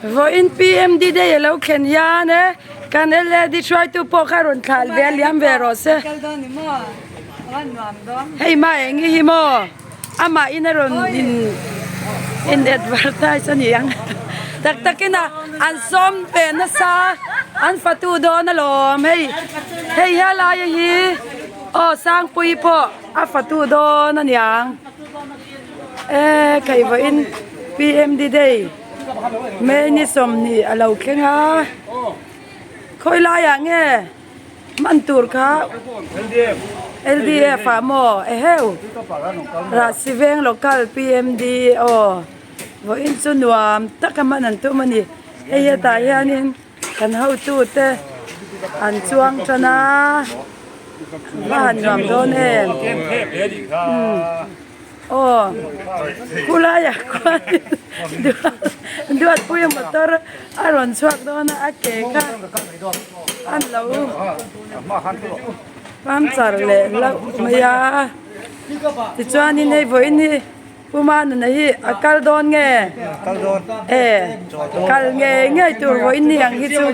Vawiin PMD day a lo thlen hian e kan LAD hruaitu pawh kha rawn thlah ve liam ve rawh se. Hei mah eng hi hi maw amah in a rawn in in advertise a ni ang tak takin a an sawm ve nasa an fatu dawn alawm hei hei helai hi aw Sangpuii pawh a fatu dawn a niang e kei vawiin PMD day May ni 20 a lo thleng a khawi laiah nge. Hman tur kha LDF ah maw eheu Rahsi veng local PMD aw vawiin chu nuam taka hman an tum a ni hei hetah hianin kan hotu te an chuang tan a va han nuam dawn em Aw khulaiah khuan Duatpuia motor a rawn chhuak dawn a a ke kha an lo puncture leh hlauh mai a tichuanin hei vawiin hi Pu Manuna hi a kal dawn nge e kal ngei ngei tur vawiin ni ang hi chu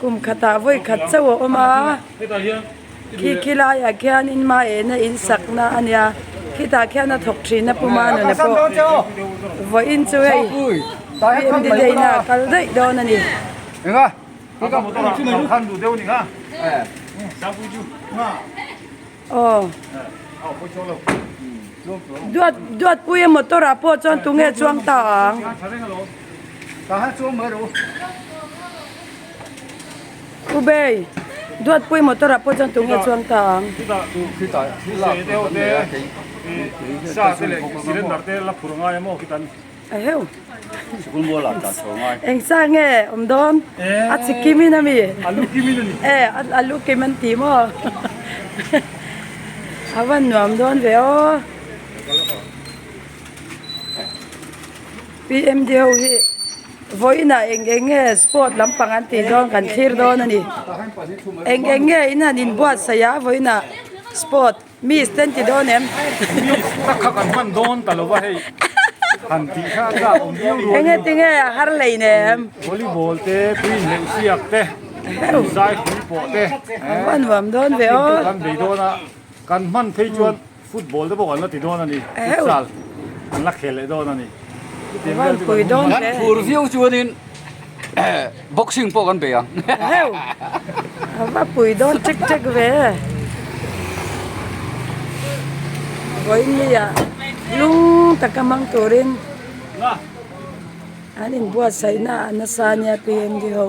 kum khatah vawi khat chauh a awm a. Khi khi laiah khianin Maena in sakna a nia, khitah khian a thawk thin a Puma nuna pawh vawiin chu hei PMD day na a kal daih dawn a ni. Aw duat duatpuia motor ah pawh chuan tunge chuang ta ang. U Bei, Duatpui motor ah pawh chuan tunge chuang ta ang. Eheu. Eng sa nge awm dawn? A chi kim in ami? E, a lu kim an ti maw? A van nuam dawn ve aw. PMD ho hi vawiinah eng eng nge sport lampang an tih dawn kan thlir dawn a ni eng eng nge in han inbuatsaih a vawiinah sport miss te an ti dawn em eng nge tinge a har hlei nem a va nuam dawn ve aw Football te pawh an la ti dawn a ni, futsal an la khel leh dawn a ni. Van pui dawn hle. Kan phur viau chuanin boxing pawh kan bei ang. Heu! A va pui dawn ṭek ṭek ve. Vawiin ah lung taka hmang turin an inbuatsaihna a nasa ania PMD ho.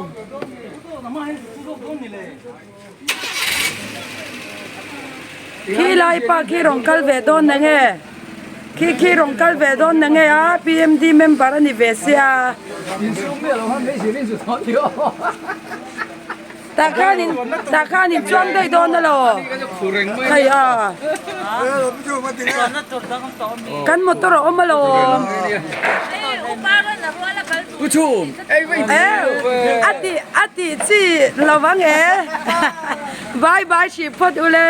Khi lai pa khi rawn kal ve dawn na nge khi khi rawn kal ve dawn na nge a PMD member a ni ve sia tah khanin tah khanin chuang daih dawn alaw hei a kan motor a awm alawm. A tih a tih chi lo vang e bye bye hrih phawt ule.